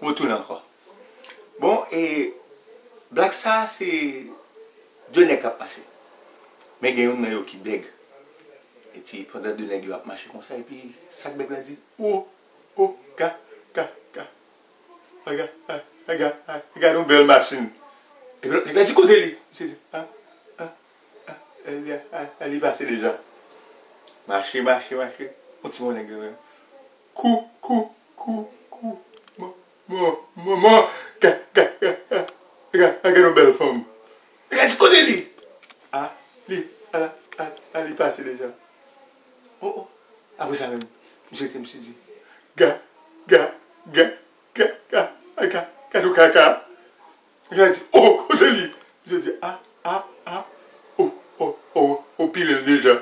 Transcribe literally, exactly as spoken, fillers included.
Retounen ankò. Bon, e blag sa a se de nèg k ap mache. Men gen youn nan yo ki bèg. Epi pandan de nèg yo ap mache konsa, epi sa k bèg la di, "O, o, ga, ga, ga, aga, a, aga, a, gade yon bèl machin." Epi lòt nèg la di, "Kote li?" Misye di, "A, a, a, a, li, a, a, li pase deja." Mache, mache, mache. Yon ti bon nèg yo menm. Kou, kou, kou, kou. Mò, mò, mò, mò. Ga, ga, ga, ga. Ga, ga, gade yon bèl fanm. Gade kote li. A, li, a, a, a, li pase deja. O, o. Apre sa menm, misye te, misye di, "Ga, ga, ga, ga, ga, a, ga, gade yon kaka." Li di, "O, kote li?" Misye di, "A, a, a, o, o, o, o, pile l deja."